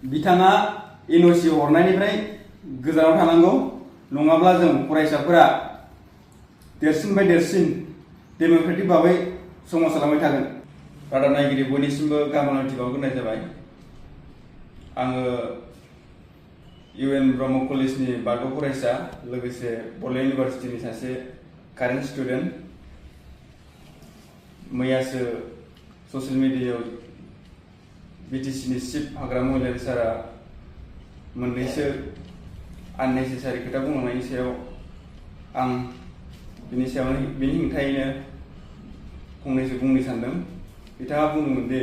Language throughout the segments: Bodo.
बिथाङा एनअसि हरनायनिफ्राय गोजानाव थानांगौ, नङाब्ला जों फरायसाफोरा देरसिननिफ्राय देरसिन डेम'क्रेटिक भाबै सोमावसारलांबाय थागोन। रादाब नायगिरि बयनिसिमबो गाहाम हामलायथि बावहरग्रोनाय जाबाय। आङो UN ब्रह्म कलेजनि बारग' फरायसा, लोगोसे बड'लेण्ड इउनिभारसिटिनि सासे कारेन्ट स्टुडेन्ट। मैयासो ससियेल मिडियायाव बिटिसिनि चिफ हाग्रा महिलारि सारा मोननैसो आननेसेसारि खोथा बुंलांनायनि सायाव आं बिनि हेंथायैनो फंनैसो बुंनो सानदों। बिथाङा बुंदोंमोन दि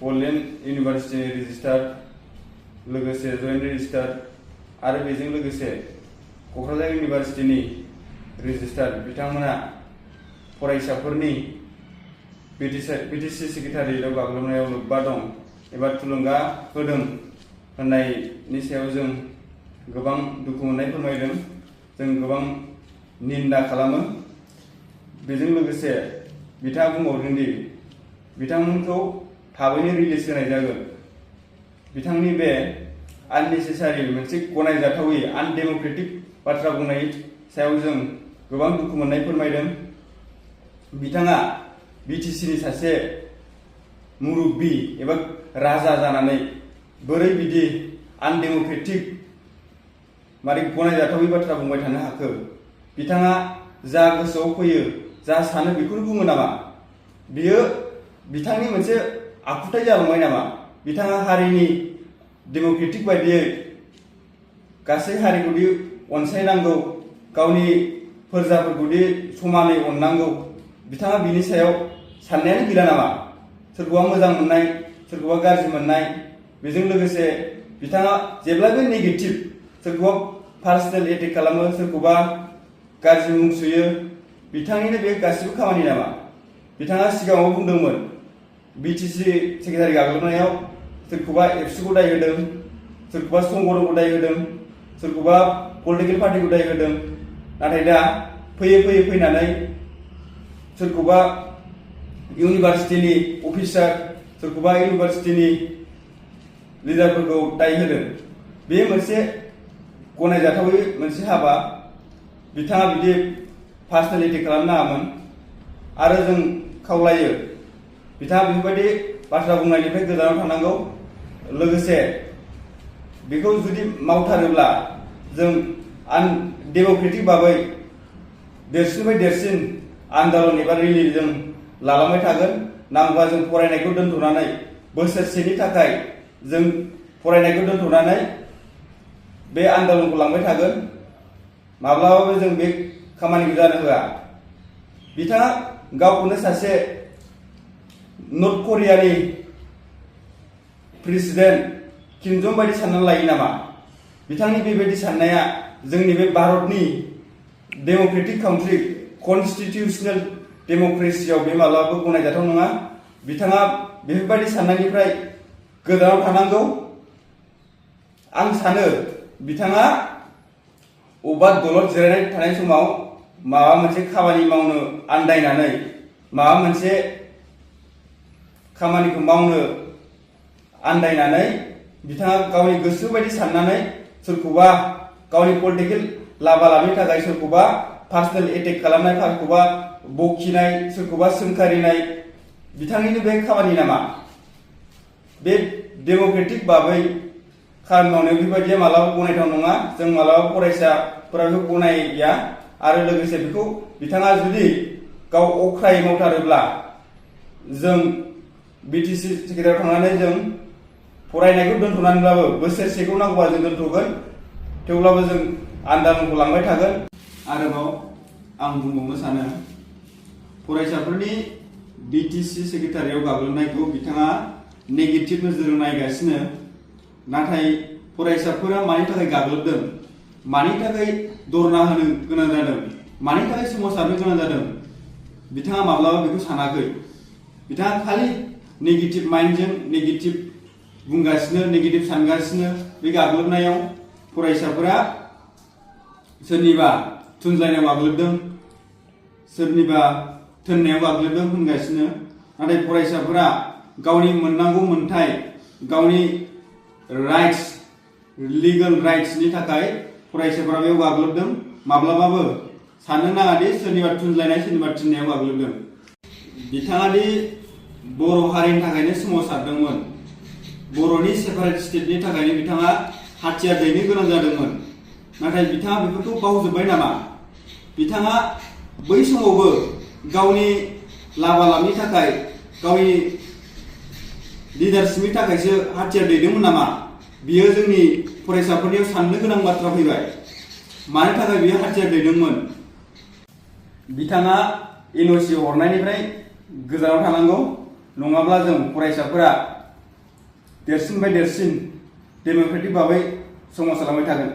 बड'लेण्ड इउनिभारसिटिनि रेजिस्टार, लोगोसे जयेन्ट रेजिस्टार आरो बेजों लोगोसे क'क्राझार इउनिभारसिटिनि रेजिस्टार बिथांमोना फरायसाफोरनि बिटिसि सेक्रेटारियेटआव गाग्लोबनायाव लोब्बा दं एबा थुलुंगा होदों होननायनि सायाव जों गोबां दुखु मोननाय फोरमायदों, जों गोबां निन्दा खालामो। बेजों लोगोसे बिथाङा बुंबावदों दि बिथांमोनखौ थाबैनो रिलिज होनाय जागोन। बिथांनि बे आननेसेसारि मोनसे गनायजाथावै आनडेम'क्रेटिक बाथ्रा बुंनायनि सायाव जों गोबां दुखु मोननाय फोरमायदों। बिथाङा बिटिसिनि सासे मुरुब्बि एबा राजा जानानै बोरै बिदि आनडेम'क्रेटिक मारै गनायजाथावै बाथ्रा बुंबाय थानो हाखो? बिथाङा जा गोसोआव फैयो, जा सानो बेखौनो बुङो नामा? बियो बिथांनि मोनसे आखुथाय जालांबाय नामा? बिथाङा हारिनि डेम'क्रेटिक बायदियै गासै हारिखौदि अनसायनांगौ, गावनि फोरजाफोरखौदि समानै अननांगौ, बिथाङा बिनि सायाव साननायानो गैला नामा? सोरखौबा मोजां मोननाय, सोरखौबा गाज्रि मोननाय, बेजों लोगोसे बिथाङा जेब्लाबो नेगेटिभ, सोरखौबा पार्सनेल एटेक खालामो, सोरखौबा गाज्रि मुं सुयो। बिथांनिनो बे गासिबो खामानि नामा? बिथाङा सिगाङाव बुंदोंमोन बिटिसि सेक्रेटारि गाग्लोबनायाव सोरखौबा एबसुखौ दाय होदों, सोरखौबा संगठनखौ दाय होदों, सोरखौबा पलिटिकेल पार्टिखौ दाय होदों। नाथाय दा फैयै फैनानै सोरखौबा इउनिभारसिटिनि अफिसार, सोरखौबा इउनिभारसिटिनि लिडारफोरखौ दाय होदों। बे मोनसे गनायजाथावै मोनसे हाबा। बिथाङा बिदि पार्सनेल एटेक खालामनो नाङामोन। आरो जों खावलायो बिथाङा बेफोरबायदि बाथ्रा बुंनायनिफ्राय गोजानाव थानांगौ। लोगोसे बेखौ जुदि मावथारोब्ला जों डेम'क्रेटिक भाबै देरसिननिफ्राय देरसिन आन्दलन एबा रेलि जों लालांबाय थागोन। नांगौबा जों फरायनायखौ दोनथ'नानै बोसोरसेनि थाखाय जों फरायनायखौ दोनथ'नानै बे आन्दलनखौ लांबाय थागोन। माब्लाबाबो जों बे खामानिखौ जानो होआ। बिथाङा गावखौनो सासे नर्थ करियानि प्रेसिडेन्ट किम जं बायदि साननानै लायो नामा? बिथांनि बेबायदि साननाया जोंनि बे भारतनि डेम'क्रेटिक काउन्ट्रि, कनस्टिटिउसनेल डेम'क्रेसियाव बे माब्लाबाबो गनायजाथाव नङा। बिथाङा बेफोरबायदि साननायनिफ्राय गोजानाव थानांगौ। आं सानो बिथाङा अबेबा दलद जिरायनाय थानाय समाव माबा मोनसे खामानि मावनो आन्दायनानै, माबा मोनसे खामानिखौ मावनो आन्दायनानै बिथाङा गावनि गोसो बायदि साननानै सोरखौबा गावनि पलिटिकेल लाबा लाबनि थाखाय सोरखौबा पार्सनेल एटेक खालामनाय, सोरखौबा बखिनाय, सोरखौबा सोंखारिनाय, बिथांनिनो बे खामानि नामा? बे डेम'क्रेटिक भाबै खामानि मावनायाव बेबायदिया मालाबा गनायथाव नङा। जों मालाबा फरायसाफोरा बेखौ गनाया। आरो लोगोसे बेखौ बिथाङा जुदि गाव अख्रायै मावथारोब्ला जों बिटिसि सेक्रेटारियाव थांनानै जों फरायनायखौ दोनथ'नानैब्लाबो बोसोरसेखौ नांगौबा जों दोनथ'गोन, थेवब्लाबो जों आन्दलनखौ लांबाय थागोन। आरोबाव आं बुंबावनो सानो फरायसाफोरनि बिटिसि सेक्रेटारियाव गाग्लोबनायखौ बिथाङा नेगेटिभ नोजोरजों नायगासिनो। नाथाय फरायसाफोरा मानि थाखाय गाग्लोबदों, मानि थाखाय धरना होनो गोनां जादों, मानि थाखाय सोमावसारनो गोनां जादों, बिथाङा माब्लाबा बेखौ सानाखै। बिथाङा खालि नेगेटिभ माइन्डजों नेगेटिभ बुंगासिनो, नेगेटिभ सानगासिनो। बे गाग्लोबनायाव फरायसाफोरा सोरनिबा थुनज्लायनायाव गाग्लोबदों, सोरनिबा थोननायाव गाग्लोबदों होनगासिनो। नाथाय फरायसाफोरा गावनि मोननांगौ मोन्थाय, गावनि राइट्स लिगेल राइट्सनि थाखाय फरायसाफोरा बेयाव गाग्लोबदों। माब्लाबाबो साननो नाङा दि सोरनिबा थुनज्लायनाय सोरनिबा थिननायाव गाग्लोबदों। बिथाङा दि बर' हारिनि थाखायनो सोमावसारदोंमोन, बर'नि सेपारेट स्टेटनि थाखायनो बिथाङा हाथियार दैनो गोनां जादोंमोन। नाथाय बिथाङा बेफोरखौ बावजोब्बाय नामा? बिथाङा बै समावबो गावनि लाबा-लाबनि थाखाय, गावनि लिडारशिपनि थाखायसो हाथियार दैदोंमोन नामा? बियो जोंनि फरायसाफोरनियाव साननो गोनां बाथ्रा फैबाय। मानि थाखाय बियो हाथियार दैदोंमोन? बिथाङा एनअसि हरनायनिफ्राय गोजानाव थानांगौ, नङाब्ला जों फरायसाफोरा देरसिननिफ्राय देरसिन डेम'क्रेटिक भाबै सोमावसारलांबाय थागोन।